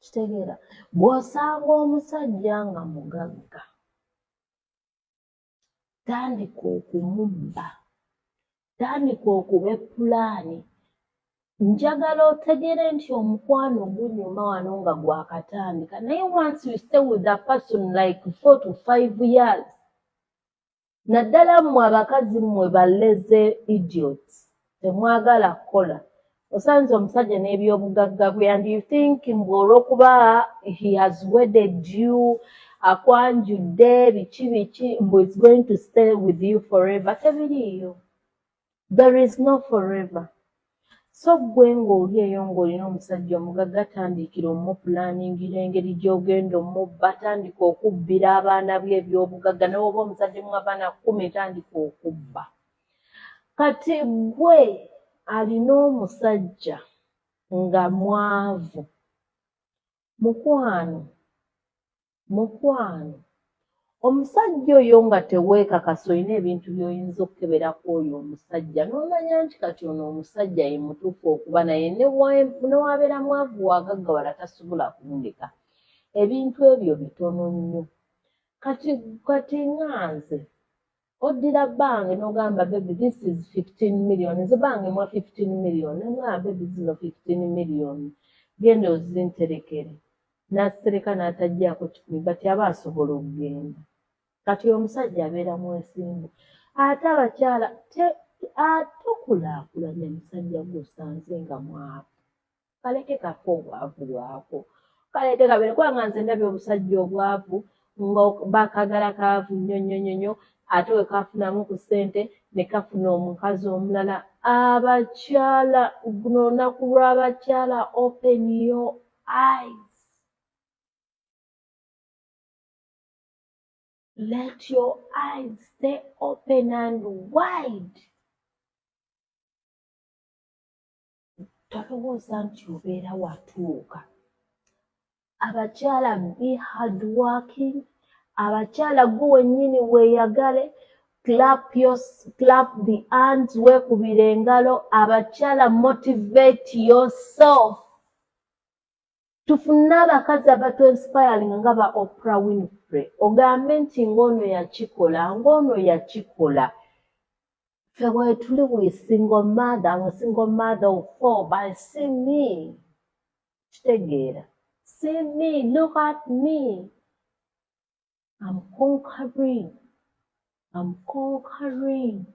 Kitegeera, bw'osanga omusajja nga mugagga, tandika okumubba, tandika okuba epulaani. Njagala otegere nti omukwano gunyuma wano nga gwakatandika, naye once you stay with a person like 4 to 5 years, naddala mmwe abakazi, mmwe baleze idiots, temwagala kukola. Osanze omusajja n'ebyobugagga bwe and you think mbu olw'okuba he has wedded you, akwanjudde, biki biki, mbu is going to stay with you forever. Tebiriiyo, there is no forever. So ggwe ng'oli eyo ng'olina omusajja omugagga, tandikira omupulaningira engeri gy'ogenda omubba. Tandika okubbira abaana bye ebyobugagga. Naye oba omusajja mu abaana 10, tandika okubba. Kati ggwe alina omusajja nga mwavu, mukwano, mukwano, omusajja oyo nga teweekakasa, olina ebintu by'oyinza okukeberaku oyo omusajja n'omanya nti kati ono omusajja ye mutuufu okuba naye, newabeera mwavu, wagaggawala, tasobola kundeka. Ebintu ebyo bitono nnyo. Kati nga nze, oddira bange n'ogamba, "Baby, this is 15 million." Nze bange mwa 15 million, nemugamba, "Baby, zino 15 million, genda ozinterekere." N'azitereka n'atajjaako 100, bati aba asobola okugenda. Kati omusajja abeera mwesimbu. Ate abakyala, tokulaakulanya musajja gw'osanze nga mwavu. Kaleke kafe obwavu bwako, kaleke kabeere, kubanga nze ndabye obusajja obwavu nga bakagala kaavu nnyo nnyo nnyo nnyo, ate we kafunamu ku ssente ne kafuna omukazi omulala. Abakyala, guno olunaku lw'abakyala, open your eyes. Let your eyes stay open and wide. Tolowooza nti obeera watuuka. Abakyala, be hard working. Abakyala, gwe wennyini weeyagale. Clap the hands, weekubira engalo. Abakyala, motivate yourself. Tufune abakazi abatu inspiring nga ba Oprah Winfrey, ogambe nti ng'ono yakikola, ng'ono yakikola. Ffe weetuli, we single mother, I'm a single mother of four, but see me, kitegeera, see me, look at me, I'm conquering, I'm conquering.